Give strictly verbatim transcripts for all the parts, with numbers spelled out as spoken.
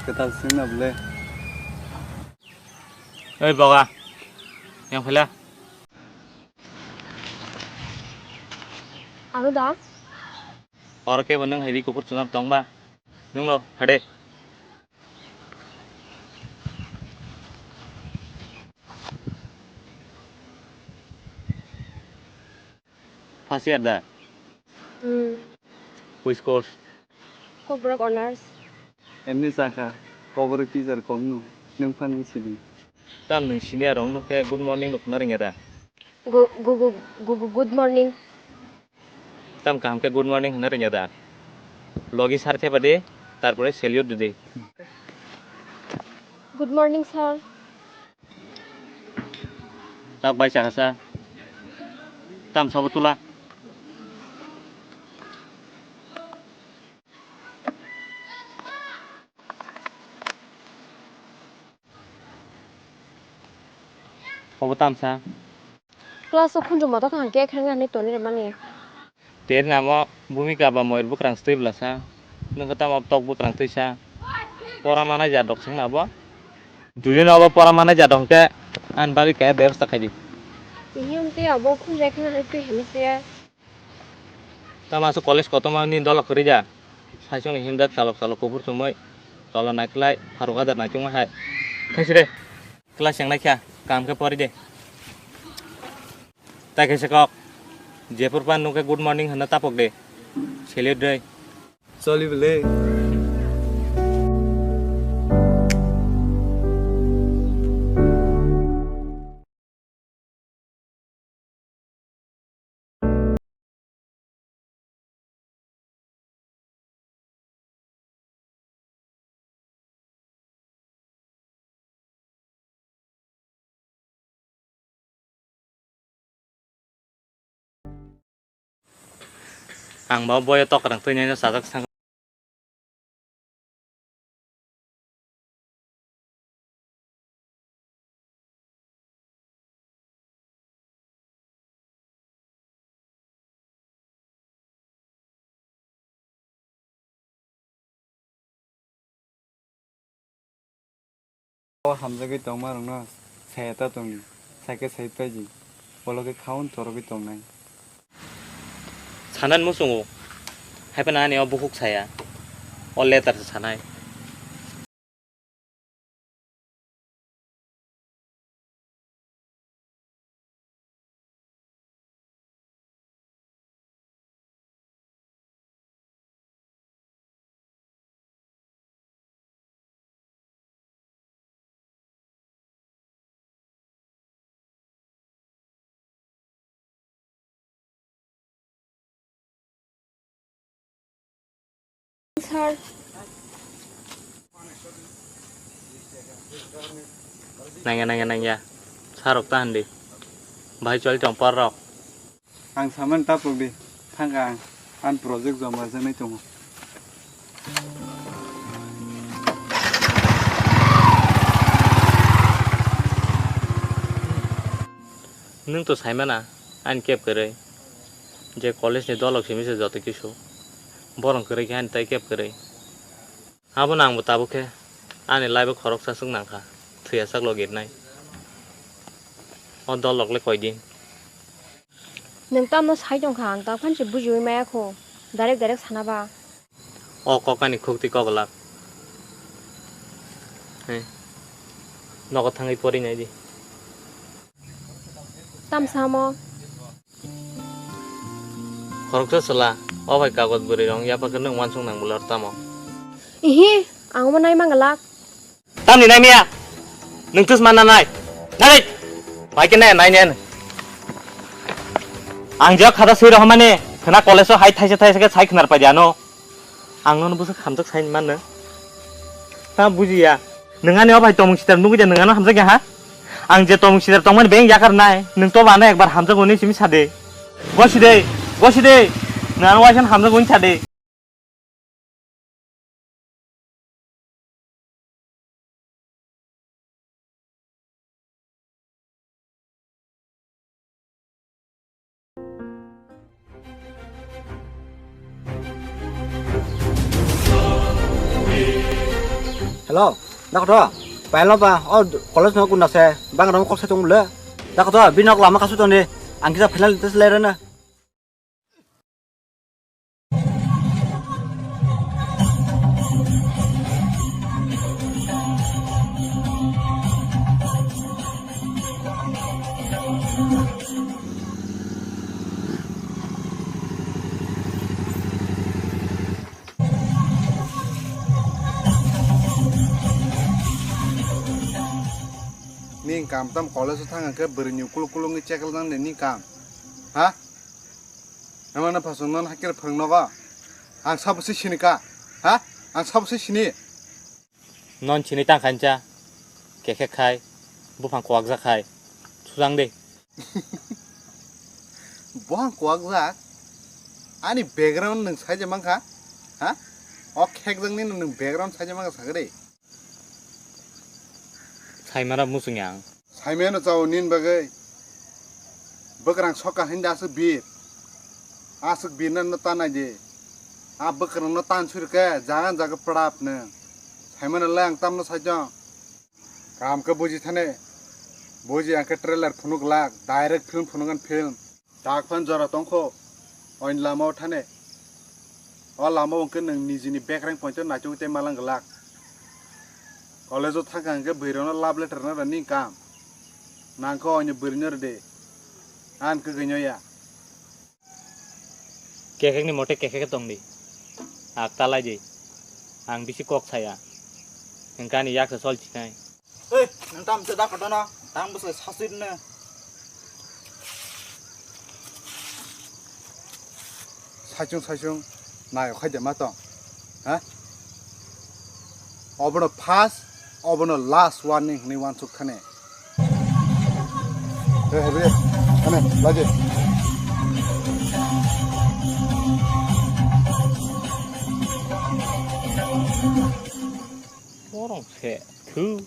Kwtal swngna bwle. Oi boga. Yang phaila. Ano da? Oro kebo nwng hai ri kuphur chwngno tongba. Nwng lo, phade. First year da? Hmm. Which course? Kokborok Honours. Emni sakha, Kokborok teacher kokno nwng phano sini. Tam nwng senior rok nukhe good morning nukna rwngya da? Gu-, gu-, gu-, gu-, gu-, good morning. Tam kaham khe good morning hwnna rwngya da? Logi sir thepadi, tarpore salute didi. Good morning, sir. Tak bai chakasa. Tam sabo tula. Obo tamsa. Class o khunju moto kaham khe khenani toni rwmani. Ter namo bhumika ba moyur bwkrang stwi blasa. Nwng khe tamo tok bwkrang twisa. Pora manai ja dok sing nabo. Dujin obo pora manai ja dok khe an bagwi kaya bebostha khaidi. Tini amte obo khunju khenani twi hini se. Tamo aswk college kotorma ni dolo kwrwi ja. Saichung ni himjak chalok chalok kuphur chumui. Cholo naiklai pharuk adar naichung hai. Thaisi de. Class yang naikha, kam khe pori de. Tai khe se kok. Jephur pan nukhe good morning hwnna tapok de. Salute de. Choli bwle. Ang bo boyo tokrang twi nai no sajak sang. O hamjagwi tongma rokno saya ta tongdi, sakhe sai paidi, bolo khe khaun torogwi tongnai. Sanani muchungo, haiphano ani o bukhuk saya, o letter se sanai. Sir. Nangya, nangya, nangya. Sir rok ta handi. Bahai choli tong por rok. Ang samani tapok di, thangkha ang, ani project joma rwjaknai tongo. Nwng to saimana, ani keb kwrwi. Je college ni dolok simi se joto kisu. Borok kwrwi khe ani tai keb kwrwi. Abono angbo tabuk khe ani life o khoroksa swk nangkha, thwiya sak logi rwnai. O dol rok le koi din? Nwng tamno sai tongkha, ang ta phan se bujiwi maya kho, direct direct sana ba. O kok ani khuk twi kok glak. He. Nogo thangwi pori nai di. Tam samo. Khoroksa chwla, o bai kagoj bwrwi rong yapha khe nwng uansuk nang bwlai tamo? Ihi, ang omo nai mang glak. Tamni nai miya? Nwng twis manna nai? Nai! Bai khe nai, nai nai. Ang je khata swi rohormani, khwna college o hai thaisa thaisa khe sai khwnar pai di ano. Ang nono bwswk hamjak sai manno. Ta bujiya. Nwng ani o bai tongmung sitar nugwi de nwng ano hamjak ya ha? Ang je tongmung sitar tongmani beng yakar nai. Nwng to bana ekbar hamjak hwnwi simi sade. Gosi de, gosi de. Nwng ano waisa hamjak hwnwi sade. Hello, dakto, pailo ba, o college no kunna se, bang rong kok se tong le. Dakto, bini nok lama kasu tong ni, ang kisa final test le rena. Ning kam tam college o thang khe bwrwi ni kuluk kuluk ni chekel nang de ning kam. Ha? Namana phasung non hakir phwrwng nogo. Ang sabo se sini ka. Ha? Ang sabo se sini. Non chini tang khancha, kekhe khai, buphang kwakjak khai, sujang de. Buphang kwakjak? Ani background nwng saija mankha? Ha? O khekjak nini nwng background saija mankha sagri? Saimara musung yang. Saimano chao nin bagwi. Bwkrang soka hinda aswk bir. Aswk birna no tanai di. A bwkrang no tan suri khe jagan jaga pwrap nwng. Saimano le ang tamno saijong. Kam khe buji thane. Buji ang khe trailer phunuk lak, direct film phunugan film. Tak phan jora tongkho, oin lama o thane. O lama o hwnkhe nwng nijini bekreng pointo naichogwi tei malang glak. College o thangkha hwnkhe bwrwirokno love letter no rwni kam. Nangkho oini bwrwino rwdi. Ang kwgwino ya. Kekhekni mote kekhek tongdi. Ak talai di. Ang bisi kok saya. Hwnkhe ani yak se sol chinai. Ei, nwng tamo se da kotono, tang bwsai sasui rwno. Saichung saichung nai khaide ma tong. Ha? Obono first, obono last warning hwnwi uansuk thani. Hey, hey, hey. Ane, laje. Borok se thu.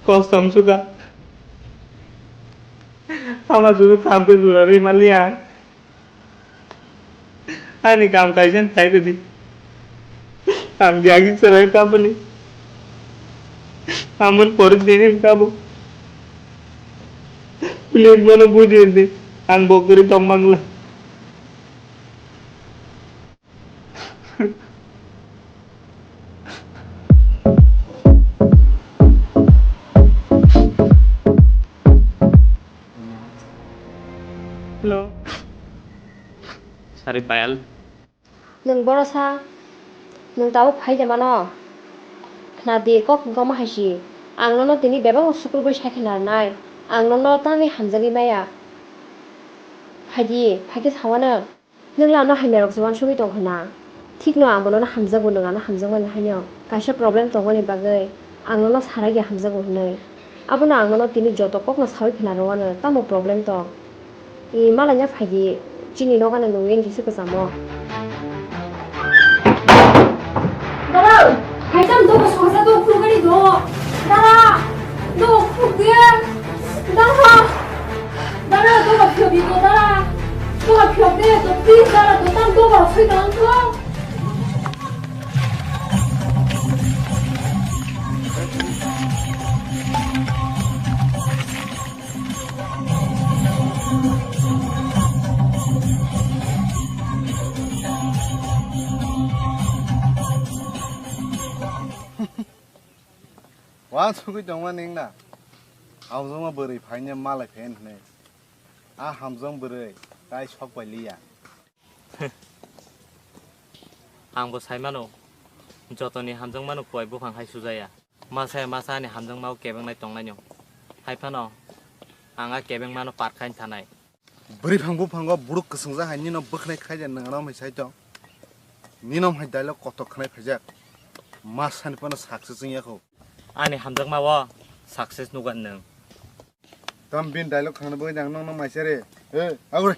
Kostom suka. Ama susu sampai sudah lima liang. Ani kam kaisa sai rwdi. Ang jagi chwrai taboni. Amon pori dini kabo. Please, bono bujirdi. Ang bokori tongmangla. Hello. Sari Payal. Nwng borosa, nwng tabuk phai de mano? Khna di, kok hwnkhe omo hai si. Ang nono tini bebak no sukrubui sai khe narwknai. Ang nono tamni hamjagwi maya. Phai di, phai khe sa uanw. Nwng le ano hamya rok se uansugwi tong kha na? Thik no ang bo nono hamjago, nwng ano hamjakmani haino. Kaisa problem tongmani bagwi ang nono sarai ya hamjago hwnwi. Abono ang nono tini joto kokno saui khna rw anw, tamo problem tong? I malaina phaidi, chini nokano nwng yen kisa kwchamo. Dara, hai tam doga sohorsa do khulgani do. Dara, do khulge. Dara, dara, doga phiyokdi do, dara. Doga phiyokde do, please, dara, do tam doga soi dong to. Uansugwi tongma ningna. Hamjakma bwrwi phaina malai phain hwnwi. A hamjak bwrwi tai sok pai liya. Ang bo sai mano, jotoni hamjakmano kuai buphang hai sujaya. Masa masa ani hamjakmao kebengnai tongnaino. Hai phano ang a kebengmano parkhain thanai. Bwrwi phang buphango buruk kwswngjak hai nino bwkhnai khaide nwng ano hai sai tong. Nino hai dialogue kotor khnai phaijak. Masani phano success wngya kho. Ani hamjakmao success nugan nwng. Tam bin dialogue khana bagwi ang nokno maisa re. Eh, agure.